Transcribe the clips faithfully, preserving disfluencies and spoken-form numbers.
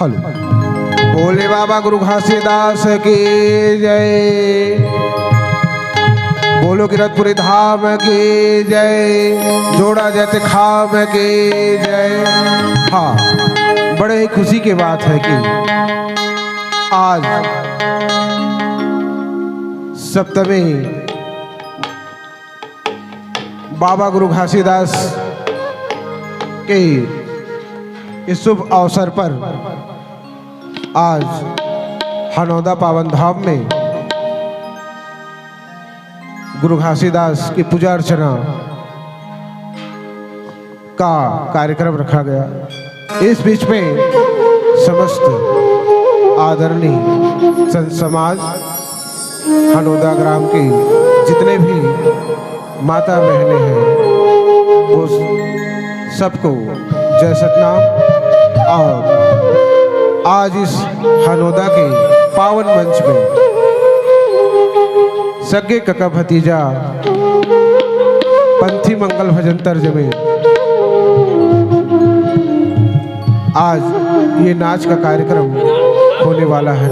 भोले बाबा गुरु घासीदास की जय। बोलो किरतपुरी धाम की जय। जोड़ा जैत खाम की जय। हाँ, बड़े ही खुशी की बात है कि आज सप्तमी बाबा गुरु घासीदास के इस शुभ अवसर पर आज हनौदा पावन धाम में गुरु घासीदास की पूजा अर्चना का कार्यक्रम रखा गया। इस बीच में समस्त आदरणीय संत समाज, हनौदा ग्राम के जितने भी माता बहनें हैं, उस सबको जय सतनाम। और आज इस हनौदा के पावन मंच में सगे कका भतीजा पंथी मंगल भजन तर्ज में आज ये नाच का कार्यक्रम होने वाला है,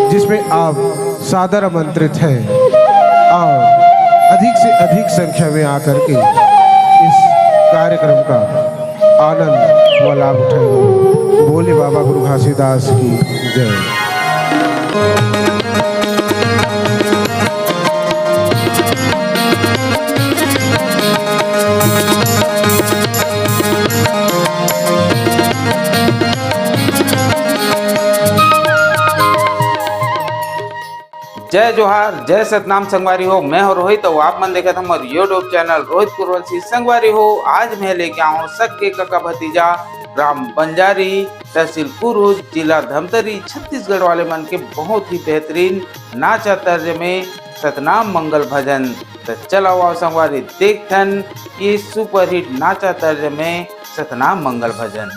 जिसमें आप सादर आमंत्रित हैं और अधिक से अधिक संख्या में आकर के इस कार्यक्रम का आनंद व लाभ उठाएं। बोले बाबा गुरु घासीदास की जय। जय जोहार, जय सतनाम संगवारी हो। मैं हूं रोहित और आप मन देखत हमर YouTube चैनल रोहित कुरवंशी। संगवारी हो, आज मैं लेके आऊं सगे कका भतीजा ग्राम बंजारी, तहसील कुरुद, जिला धमतरी, छत्तीसगढ़ वाले मन के बहुत ही बेहतरीन नाचा तर्ज में सतनाम मंगल भजन। त चला आओ संगवारी, देखथन ये सुपरहिट नाचा तर्ज में सतनाम मंगल भजन।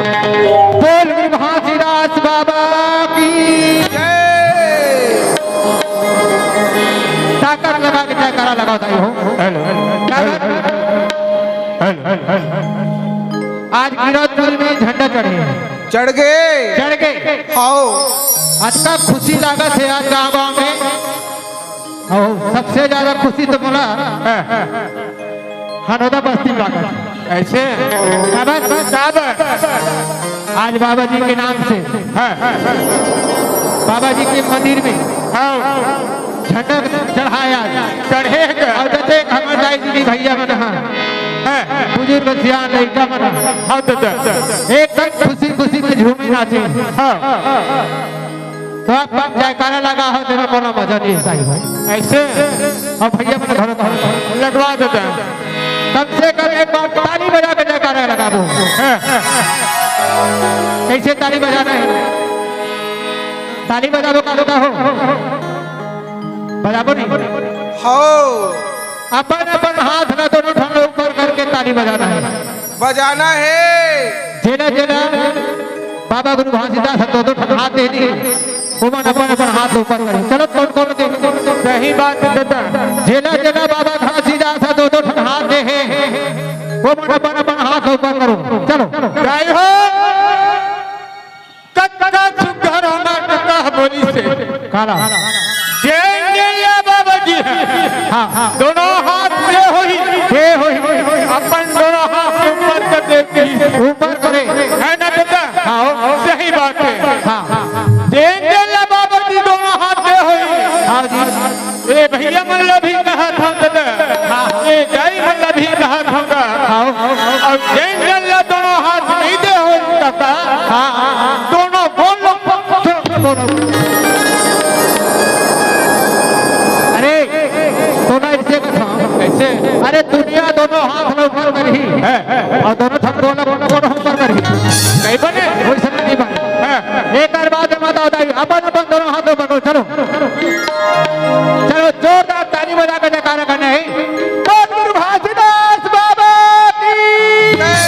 बोल घासीदास बाबा की जय। ताकत लगा के जयकारा लगाओ ताई हो। हेलो। ताकत। हेलो। आज गिरौदपुरी में झंडा चढ़े। चढ़ गे। चढ़ गे। हाव। अतका खुशी लागत हे आज गांव गांव में। अउ सबसे ज्यादा खुशी तो मोला हनोदा बस्ती में लागत हे। ऐसे? काबर? काबर? आज बाबा जी के नाम से, हाँ। बाबा जी के मंदिर में, हाँ। झंडा चढ़ाए आज। चढ़े के। अउ जते हमर दाई दीदी भैया मन ह, हाँ। बुजुर्ग सियान लइका मन ह, हाँ, दादा। एकदम खुशी खुशी में झूमे नाचे। हाँ। तो आप, आप जयकारा लगा हो, तेरा कोनो मजा नहीं है, साईं भाई। ऐसे? अब भैया मन घरों, घरों लगवा देते हैं। कम से कम एक बार ताली बजा के जयकारा लगाबो। हाँ। कैसे ताली बजाना है? ताली बजाबो का, का हो? बजाबो नहीं? हो। अपन अपन हाथ ला दोनों ठन ऊपर करके ताली बजाना है। बजाना है। जेला जेला बाबा गुरु घासीदास ह दो दो ठन हाथ दे दी, ओमन अपन अपन हाथ ऊपर करे। चलो, कौन कौन दे? सही बात है दादा। जेला जेला बाबा घासीदास ह दो दो ठन हाथ दे हे, ओमन अपन अपन हाथ ऊपर करो। चलो। जय हो। कतका सुग्घर हमर कका ह बोलिस हे। काला। जेन जेन ला बाबा जी ह। हाँ, हाँ। दोनों हाथ दे होही। दे होही। अपन दोनों हाथ ऊपर कर देती। ऊपर करे। है ना दादा? हाँ। सही बात है। हाँ। जेन जेन ला बाबा जी दोनों हाथ दे होही। हाँ जी। ए भैया मन ला भी कहत हंव दादा, हाँ। ए दाई मन ला भी कहत हंव गा। हाँ। अउ जेन जन ला दोनों हाथ नइ दे हो कका, हाँ, हाँ, हाँ। दोनों बोल लो। अरे, तो ना ऐसे कथा। कैसे? अरे, दुनिया दोनों हाथ ला ऊपर करही। है, है, है। अउ दोनों ठन गोड़ ला ऊपर करही। कहीं बने? वइसन नहीं बने। है। एक बार बात बता दाई, अपन अपन दोनों हाथ ऊपर करो, चलो। चलो, जोरदार ताली बजा के जयकारा करना है। बोल गुरु घासीदास बाबा की जय।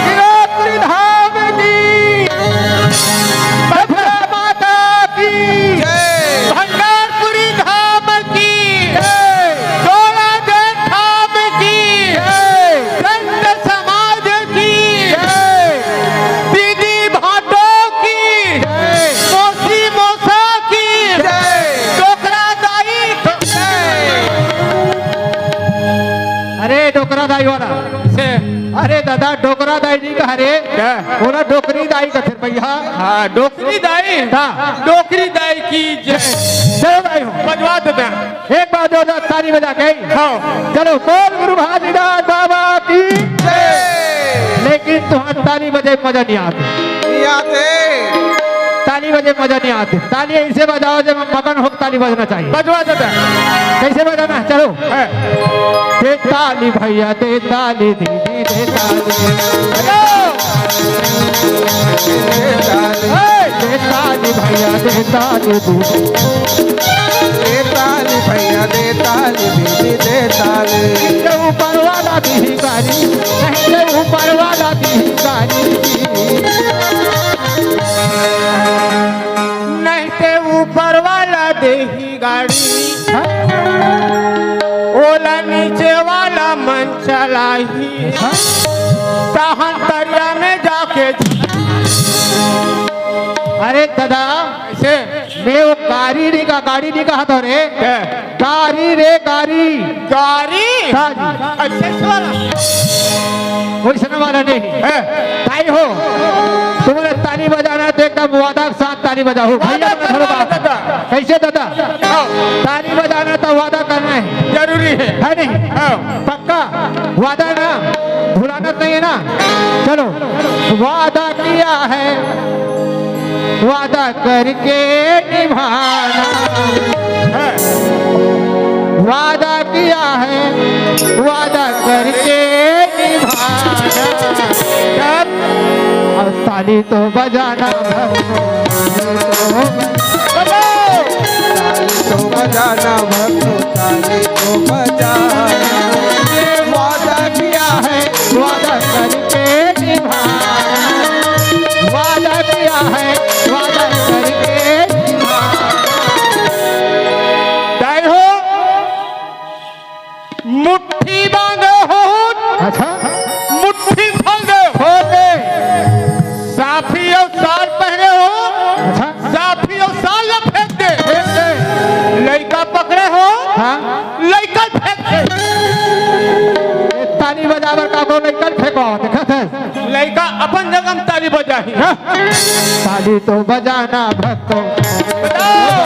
गिरौदपुरी धाम की जय। माता की जय। भंडारपुरी धाम की जय। जोलादेव धाम की जय। संत समाज की जय। दीदी भाटो की जय। मौसी मौसा की जय। डोकरा दाई की जय। अरे डोकरा दाई वाला। से। अरे दादा, डोकरा दाई नहीं कहा रे। क्या? बोला डोकरी दाई का फिर भैया। हाँ, डोकरी दाई। हाँ। डोकरी दाई की जय। चलो दाई हो। बजवा देते हैं। एक बार जोरदार ताली बजा के। हाँ। चलो, बोल गुरु घासीदास बाबा की जय। लेकिन तुम्हारा ताली बजे मजा नहीं आते। नहीं आते। ताली बजे मजा नहीं आते। ताली ऐसे बजाओ जब मगन हो, ताली बजना चाहिए। बजवा देते हैं। कैसे बजाना है? चलो। है। दे ताली भैया, दे ताली दीदी, दे ताली। हेलो। दे ताली। हे, दे ताली भैया, दे ताली दीदी। दे ताली भैया, दे ताली दीदी, दे ताली। नहीं तो ऊपर वाला दी गारी, नहीं तो ऊपर वाला दी गारी। नहीं तो ऊपर वाला देही गाड़ी, ओला नीचे वाला मन चलाही। तहन तरिया में जाके। अरे दादा, कैसे? मैं वो गाड़ी नहीं कहा, गाड़ी नहीं कहा था रे। क्या? गाड़ी रे, गाड़ी। गाड़ी? गाड़ी। अच्छा, इस वाला? वैसने वाला नहीं। है। ताई हो, तुम्हारे ताली बजाना है तो एकदम वादा के साथ ताली बजाओ। भैया, वादा मैं थोड़ा करना बात। दादा। कैसे दादा? हाँ। ताली बजाना तो वादा करना है। जरूरी है। है नहीं? हाँ। पक्का? वादा ना? भुलाना तो नहीं है ना? चलो। वादा किया है, वादा करके निभाना। वादा किया है, वादा करके निभाना। अब ताली तो बजाना भक्तों, ताली तो बजाना भक्तों, ताली तो बजाना। वादा किया है, वादा करके निभाना। है वादा करके निभाना। दाई हो, मुट्ठी बांधे हो, अच्छा। मुट्ठी खोल दे। खोल दे। साफी अउ साल पहने हो, अच्छा। साफी अउ साल ला फेंक दे। फेंक दे। लइका पकड़े हो, हाँ। लइका फेंक दे। ए, ताली बजाबर का को लइका फेंको, देखत है। लइका अपन जगह में ताली बजाही। हाँ। ताली तो बजाना भक्तों। बजाओ।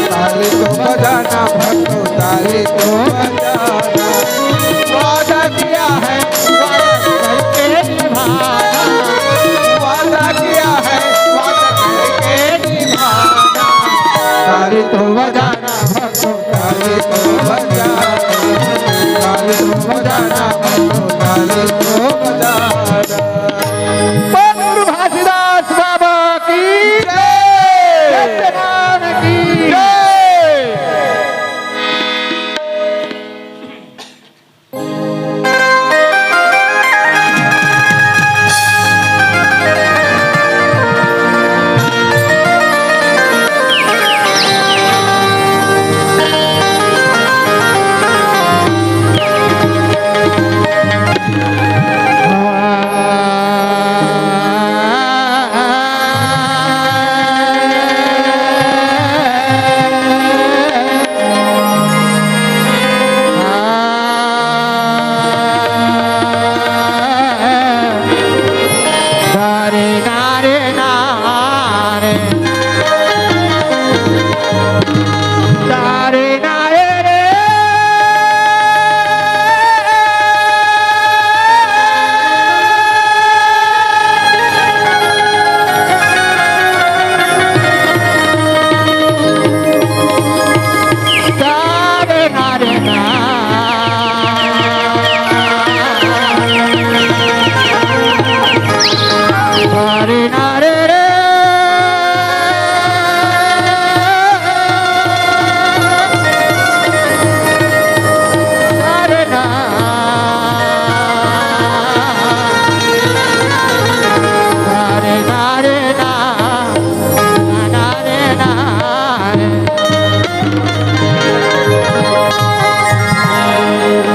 ताली तो बजाना भक्तों, ताली तो बजाना। वादा किया है, वादा करके निभाना। वादा किया है, वादा करके निभाना। ताली तो बजाना भक्तों, ताली तो बजाना, ताली तो बजाना, ताली तो बजाना। बोल गुरु घासीदास बाबा की जय। सत्यनारायण की जय।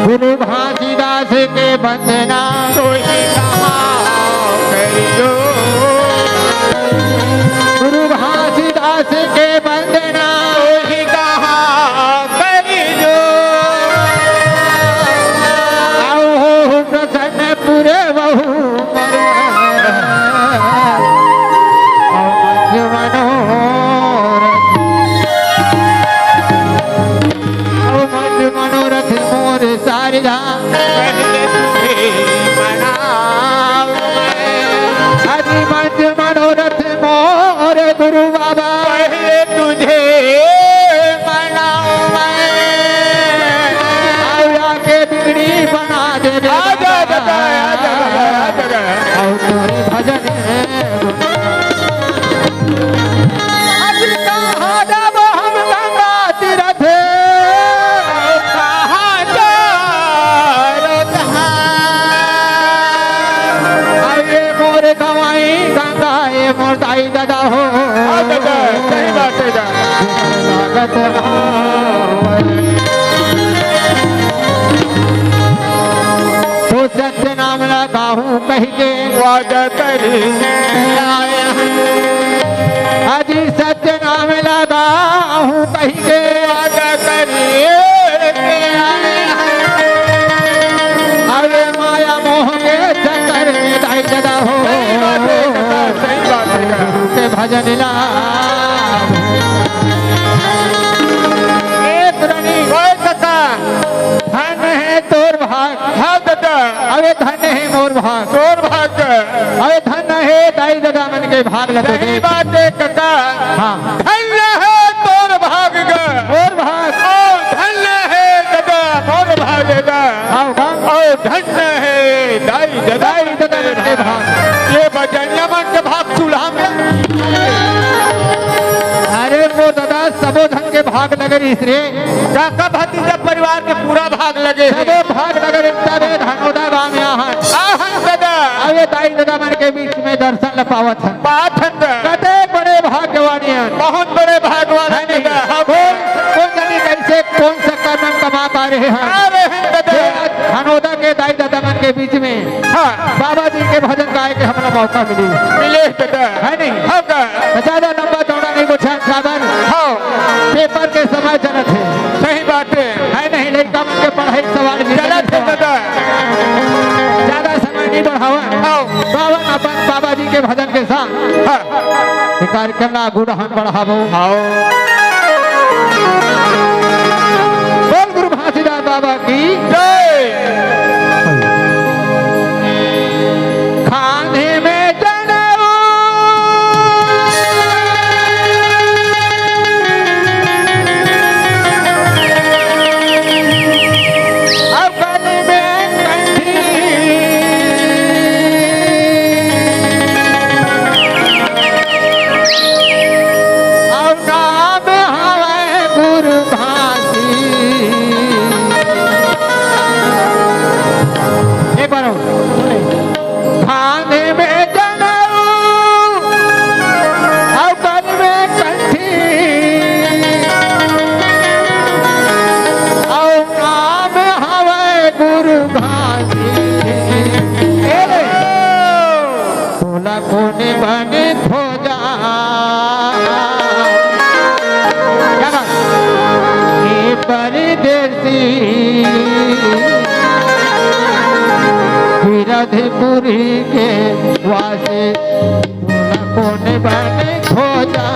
गुरु घासीदास के वंदना। तोहि कहा करियो। गुरु घासीदास के वंदना। तोहि कहा करियो। आओ हो प्रसन्न पुरवहु। मनोरथ, मनोरथ मोर सारिया। पहले तुझे मनाओ मैं। अति मंच मनोरथ मोर गुरु बाबा। पहले तुझे मनाओ मैं। आया के बिगड़ी बना दे रे आजा दादा। दादा, आजा दादा, आजा दादा। और तोरे भजन अरे कहाँ जाबो हम गंगा तीरथ? कहाँ जाबो कहाँ? अरे मोर गवाई गंगा, ए मोर दाई दादा हो। हाँ दादा, सही बात है दादा। लागत आवे। तो सत्य नाम लगाहूँ कहि के वादा करि आए हैं। अजी सत्य नाम लगाहूँ कहि के वादा करि आए हैं। अरे माया मोह के चक्कर में दाई दादा हो। सही बात है, सही बात है। गुरु के भजन ला ए प्रणीत। ओए कका। धन हे तोर भाग। हाँ दादा। अबे धन हे मोर भाग। तोर भाग। अबे धन हे दाई दादा मन के भाग ल तो सही दे। बात हे कका। हाँ। धन हे तोर भाग ग। मोर भाग। ओ धन हे दादा मोर भाग ग। हाँ, हाँ। ओ धन हे दाई दादा दाई दादा मन के भाग। ये बजनिया मन के भाग चूल्हा में। अरे मोर दादा, सबो झन के भाग लगे रहिस रे। काका भतीजा परिवार के पूरा भाग लगे हे। सबो भाग लगे रहिस, तबे धनोदा गाँव में आहन। आहन दादा। अबे दाई ददा मन के बीच में दर्शन ल पावत हन। पावत हन गा। कतेक बड़े भाग्यवान हन। बहुत बड़े भाग्यवान है हन नहीं? गा। हाँ। कोन, कोन जानी कइसे, कोन चक्कर मन कमा पा रहे हन। आ रहे हन दादा। जे आज हनोदा के दाई ददा मन के बीच में हाँ। बाबा जी के भजन गाए के हमला मौका मिली। मिले दादा। है नहीं? हाँ गा। तो ज्यादा लंबा चौड़ा नहीं, कुछ काबर हाँ। पेपर के समय चलत हे। सही बात है। है नहीं, लइका मन के पढ़ाई सवाल भी चलत हे दादा। ज्यादा समय नहीं बढ़ावा। हाँ। बाबा अपन बाबा जी के भजन के साथ हाँ। ये कार्यक्रम ला आगू डहन बढ़ाबो। हाँ। बोल गुरु घासीदास बाबा की जय। कांधे में जनेऊ, अब गले में कंठी, अब नाम हवै गुरु घासी। एक बार और। कांधे में जनेऊ, अउ गले में कंठी, अउ नाम हवै गुरु घासी। ए रे, तोला कोन बने खोजा, क्या बात? ए परदेसी, गिरधपुरी के वासी, तोला कोन बने खोजा।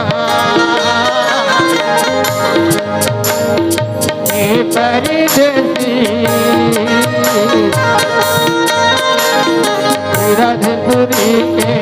ए परदेसी, गिरधपुरी के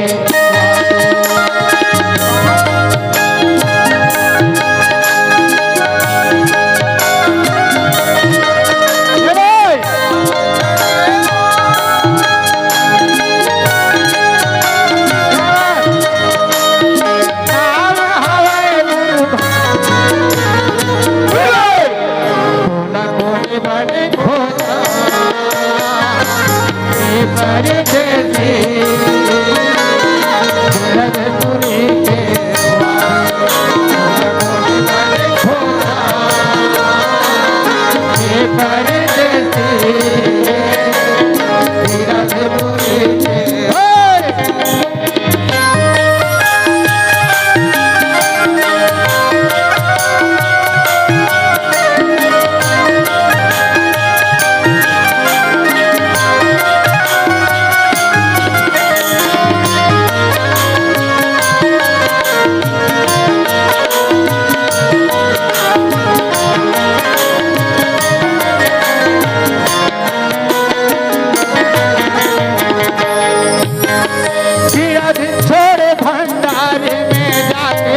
गिरध छोड़ भंडार में जाके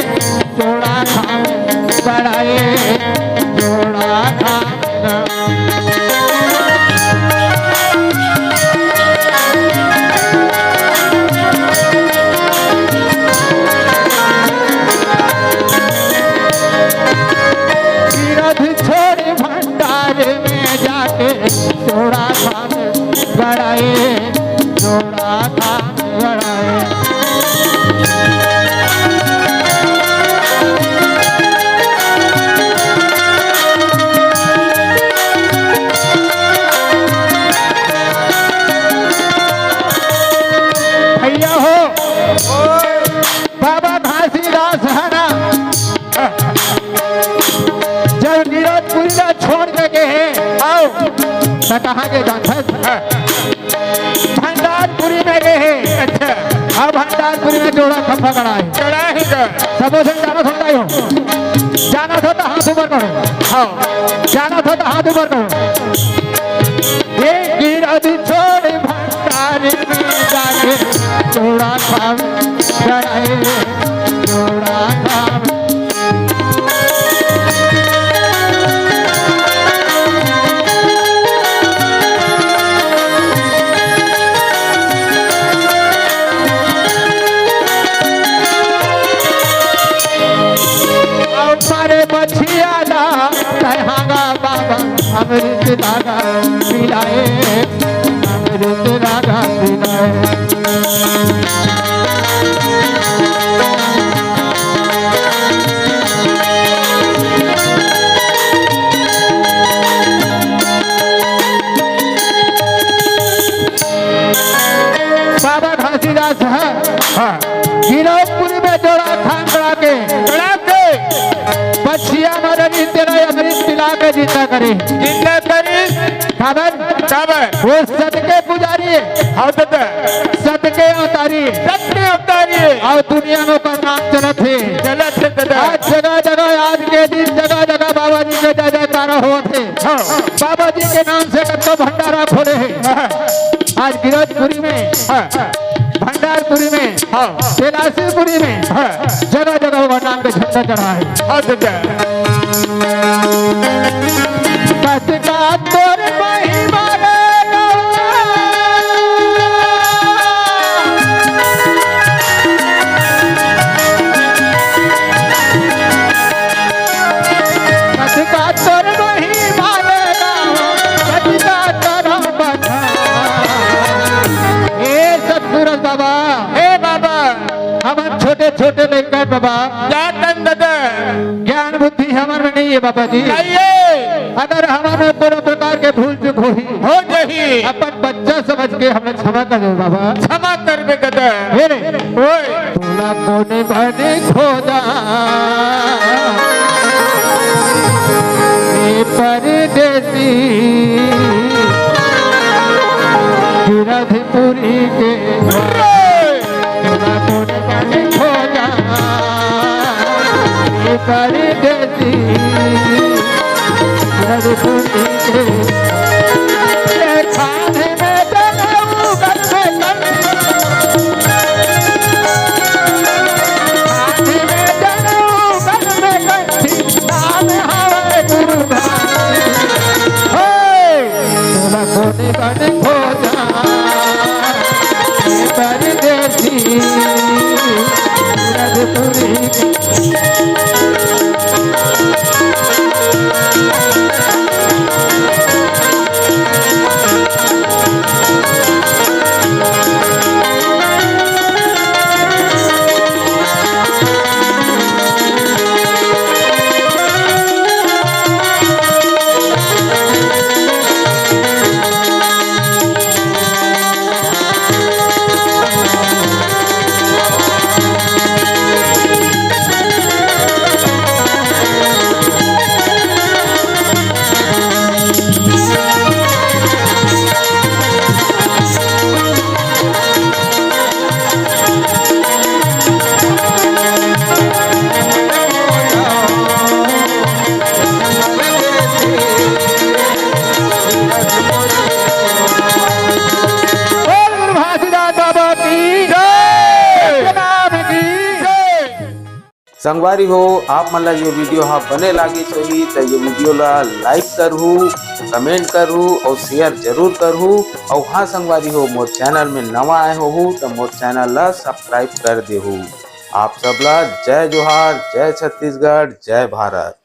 जोड़ा खाम गड़ाए, जोड़ा खाम गड़ाए। गिरध छोड़ भंडार में जाके जोड़ा खाम गड़ाए, जोड़ा खाम गड़ाए। भैया हो, बाबा घासीदास है ना, जब गिरधपुरी ला छोड़ के गे हे, आओ। त कहाँ गे जानथस? हाँ। भंडारपुरी में गे हे। अच्छा। अब भंडारपुरी में जोड़ा खम्भा गड़ा हे। गड़ा हे का? सबो झन जानत होता हो। जानत हो त हाथ ऊपर करो। हाँ। जानत हो त हाथ ऊपर करो। ए गिरध छोड़ भंडार में जाके जोड़ा खाम गड़ाए, जोड़ा खाम। अउ मारे मछिया ला तैहांगा बाबा, अमृत धागा पिलाए, अमृत धागा पिलाए। बाबा घासीदास ह हाँ। गिरौदपुरी में जोड़ा खान कड़ा के कड़ा के बछिया मरनी तेरा अमृत पिला के जिंदा करे। जिंदा करी। काबर? काबर? वो सत के पुजारी, हाँ दादा। सत के अवतारी, सत के अवतारी। अउ दुनिया में ओकर नाम चलत हे। चलत हे दादा। आज जगह जगह, आज के दिन जगह जगह बाबा जी के जय जयकारा होत हे। हाँ। बाबा जी के नाम से कतको भंडारा खोले हे। हाँ। आज गिरौदपुरी में, हाँ। भंडारपुरी में, हाँ। कैलाशीपुरी में, हाँ। जगह जगह ओकर नाम के झंडा चढ़ा हे। हाँ दादा। कस का तोर महिमा रे गवा। कस का तोर महिमा रे गवा, कस का तोर बखान। ए सतगुरु बाबा, ए बाबा। हमन छोटे छोटे लइका बाबा। जातन दादा। ज्ञान बुद्धि हमर में नहीं है बाबा जी। नहीं है। अगर हमर में कोनो प्रकार के भूल चूक होही, हो जाही। अपन बच्चा समझ के हमला क्षमा कर दे बाबा। क्षमा करबे दादा। हे रे। ओए। तोला कोने बने खोजा। ए परदेसी। गिरधपुरी के। तोला कोने बने खोजा। ए परदेसी। बोल गुरु घासीदास बाबा की जय। सत्यनारायण की जय। संगवारी हो, आप मन ला ये वीडियो हा बने लागिस होही त ये वीडियो ला like करहू, comment करहू अउ share जरूर करहू। अउ हाँ संगवारी हो, मोर channel में नवा आए होहू त मोर channel ला subscribe कर देहू। आप सब ला जय जोहार, जय छत्तीसगढ़, जय भारत।